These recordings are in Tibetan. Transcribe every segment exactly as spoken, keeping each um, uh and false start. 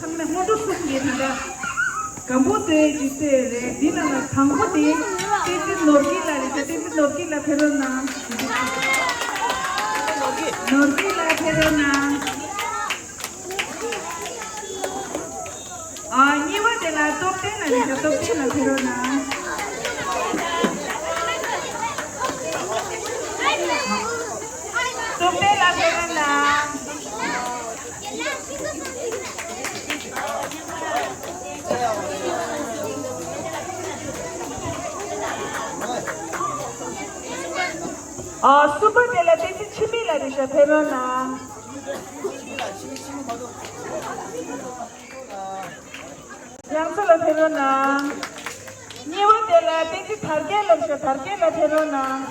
ཚང་མས་སྔོན་འགྲོ་གསུམ་གྱི་ད་ལྟ་སྒམ་པོ་དེ་ཇི་སྲིད་རེད། འདི་ནང་ལ་དང་པོ་དེ་བསྟན་འཛིན་ནོར་གྱི་ལགས་རེད། བསྟན་འཛིན་ནོར་གྱི་ལགས་ཕེབས་རོགས་གནང་། ནོར་གྱི་ལགས་ཕེབས་རོགས་གནང་། ཨ། གཉིས་པ་དེ་ལ་སྟོབས་ལྡན་ལགས་རེད། སྟོབས་ལྡན་ལགས་ཕེབས་རོགས་གནང་། སྟོབས་ལྡན་ལགས་ཕེབས་རོགས་གནང་། ཨ། གསུམ་པ་དེ་ལ་བསྟན་འཛིན་འཆི་མེད་ལགས་རེད་ཤག་ཕེབས་རོགས་གནང་། ཡང་ཚོ་ལགས་ཕེབས་རོགས་གནང་། གཉིས་པ་དེ་ལ་བསྟན་འཛིན་དར་རྒྱས་ལགས་ཤག་དར་རྒྱས་ལགས་ཕེབས་རོགས་གནང་།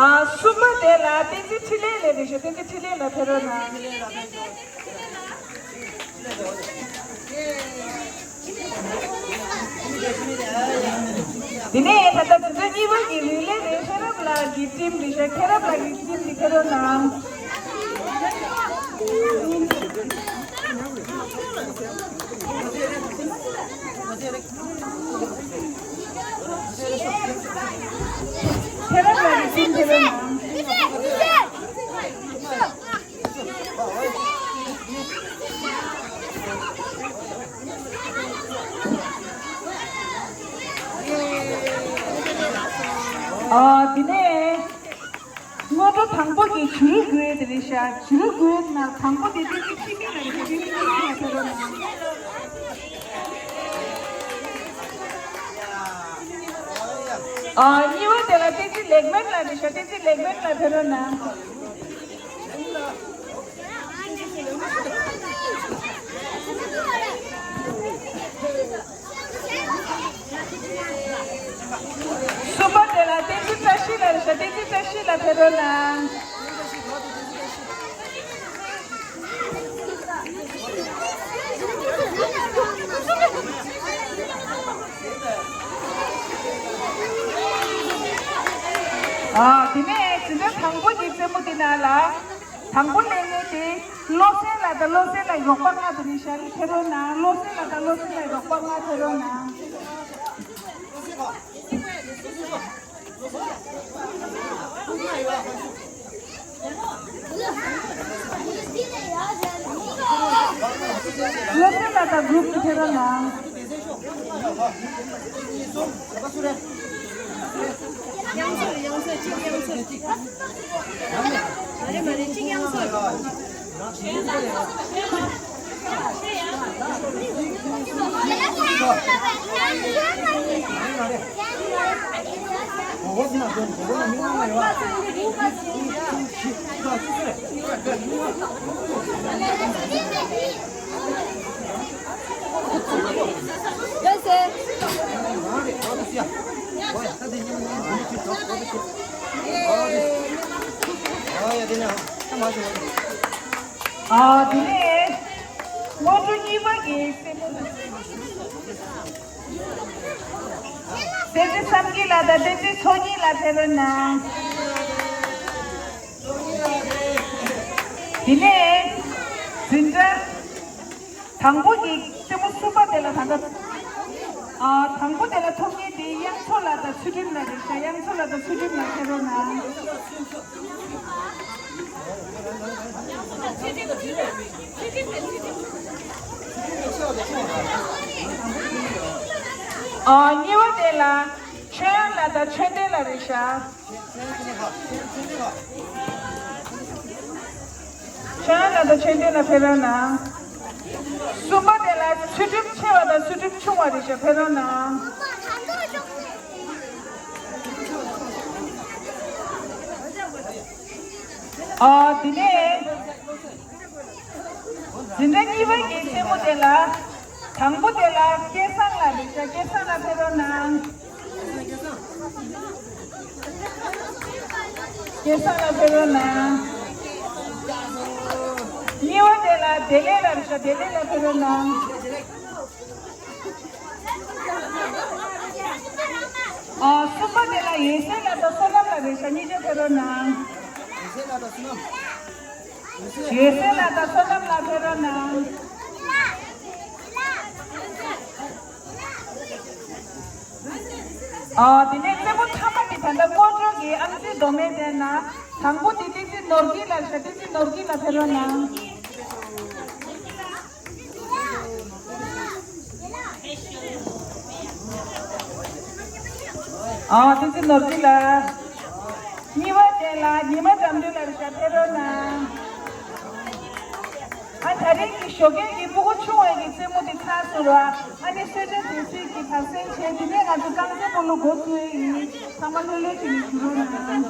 ཨ། གསུམ་པ་དེ་ལ་བསྟན་འཛིན་འཕྲིན་ལས་ལགས་རེད་ཤག་བསྟན་འཛིན་འཕྲིན་ལས་ལགས་ཕེབས་རོགས་གནང་། དེ་ནས་ད་ལྟ་འཛིན་གྲྭ་གཉིས་པ་གི་རིག་གླེང་རེད། ཤེས་རབ་ལགས་ཀྱི་ཊིམ་རེད་ཤག་མཁྱེན་རབ་ལགས་ཀྱི་ཊིམ་དེ་ཕེབས་རོགས་གནང་། མཁྱེན་རབ་ལགས་ཀྱི་ཊིམ་ཕེབས་རོགས་གནང་། ཨ། དེ་ནས་སྔོན་འགྲོ་དང་པོ་གི་བྱུ་རུ་དགུ་དེ་རེད་ཤག་བྱུ་རུ་དགུ་ནང་དང་པོ་དེ་བསྟན་འཛིན་འཆི་མེད་ལགས་རེད་ཤག་བསྟན་འཛིན་འཆི་མེད་ལགས་ཕེབས་རོགས་གནང་། ཨ། གཉིས་པ་དེ་ལ་བསྟན་འཛིན་ལེགས་སྨོན་ལགས་རེད་ཤག་བསྟན་འཛིན་ལེགས་སྨོན་ལགས་ཕེབས་རོགས་གནང་། གསུམ་པ་དེ་ལ་བསྟན་འཛིན་བཀྲ་ཤིས་ལགས་རེད་ཤག་བསྟན་འཛིན་བཀྲ་ཤིས་ལགས་ཕེབས་རོགས་གནང་། ཨ། དེ་ནས་འཛིན་གྲྭ་དང་པོ་གི་རྩེད་མོ་དེ་ནང་ལ། དང་པོ་ལེན་མཁན་དེ་བློ་སེང་ལགས་དང་བློ་སེང་ལགས་རོགས་པ་ལྔ་དེ་རེད་ཤག་ཕེབས་རོགས་གནང་། བློ་སེང་ལགས་དང་བློ་སེང་ལགས་རོགས་པ་ལྔ་ཕེབས་རོགས་གནང་། བློ་སེང་ལགས་དང་གུ་རུབ་ཀྱི་ཕེབས་རོགས་གནང་། དབྱངས་མཚོ་རེད། དབྱངས་མཚོ་རེད། གཅིག་དབྱངས་མཚོ་རེད། མ་རེད་མ་རེད། གཅིག་དབྱངས་མཚོ་རེད། ཨ། དེ་ནས་སྔོན་འགྲོ་གཉིས་པ་གི་རྩེད་མོ། བསྟན་འཛིན་བསམ་སྐྱིད་ལགས་དང་བསྟན་འཛིན་ཚོགས་གཉིས་ལགས་ཕེབས་རོགས་གནང་། དེ་ནས་འཛིན་གྲྭ་དང་པོ་གི་རྩེད་མོ་གསུམ་པ་དེ་ལ་ད་ལྟ། ཨ། དང་པོ་དེ་ལ་ཐོབ་མཁན་དེ་དབྱངས་མཚོ་ལགས་དང་ཚུལ་ཁྲིམས་ལགས་རེད་ཤག་དབྱངས་མཚོ་ལགས་དང་ཚུལ་ཁྲིམས་ལགས་ཕེབས་རོགས་གནང་། ཨ། གཉིས་པ་དེ་ལ་ཆོས་དབྱངས་ལགས་དང་ཆོས་ལྡན་ལགས་རེད་ཤག་ཆོས་དབྱངས་ལགས་དང་ཆོས་ལྡན་ལགས་ཕེབས་རོགས་གནང་། གསུམ་པ་དེ་ལ་ ཚུལ་ཁྲིམས་ཆེ་བ་དང་ཚུལ་ཁྲིམས་ཆུང་བ་རེ་ཞིག་ཕེབས་རོགས་གནང་། ཨ། དེ་ནས་འཛིན་གྲྭ་གཉིས་པ་གི་རྩེད་མོ་དེ་ལ། དང་པོ་དེ་ལ་སྐལ་བཟང་ལགས་རེད་ཤག་སྐལ་བཟང་ལགས་ཕེབས་རོགས་གནང་། སྐལ་བཟང་ལགས་ཕེབས་རོགས་གནང་། གཉིས་པ་དེ་ལ་བདེ་ལེགས་ལགས་རེད་ཤག་བདེ་ལེགས་ལགས་ཕེབས་རོགས་གནང་། ཨ། གསུམ་པ་དེ་ལ་ཡེ་ཤེས་ལགས་དང་བསོད་ནམས་ལགས་རེད་ཤག་གཉིས་ཆ་ཕེབས་རོགས་གནང་། ཡེ་ཤེས་ལགས་དང་བསོད་ནམས་ལགས་ཕེབས་རོགས་གནང་། ཨ། དེ་ནས་རྩེད་མོ་མཐའ་མ་དེ་ད་ལྟ་སྔོན་འགྲོ་གི་ཨམ་ཆི་མདོ་སྨད་དེ་ན། དང་པོ་དེ་བསྟན་འཛིན་ནོར་གྱི་ལགས་ཤག་བསྟན་འཛིན་ནོར་གྱི་ལགས་ཕེབས་རོགས་གནང་། ཨ། བསྟན་འཛིན་ནོར་བུ་ལགས། གཉིས་པ་དེ་ལ་ཉི་མ་དགྲ་འདུལ་ལགས་རེད་ཤག་ཕེབས་རོགས་གནང་། ཨ། ད་རེས་ཀྱི་ཞོགས་ཀས་ཀྱི་སྤུ་གུ་ཆུང་བའི་གི་རྩེད་མོ་དེ་ཚར་སོང་ར། ཨ་ནི་གསོལ་ཇ་དེ་ཚོས་ཀྱི་དག་སེལ་བྱས། དེ་ནས་ང་ཚོ་རྐང་རྩེད་སྤོ་ལོ་འགོ་བཙུགས་ཡས་ཡིན། ཚང་མ་ལྷོད་ལྷོད་བྱས་ནས་བཞུགས་རོགས་གནང་།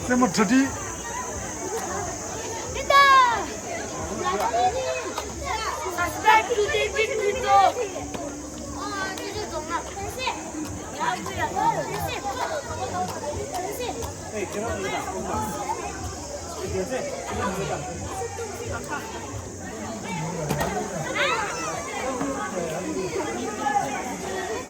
རྩེད་མོ་གྲ་སྒྲིག Subscribe to David Pinto.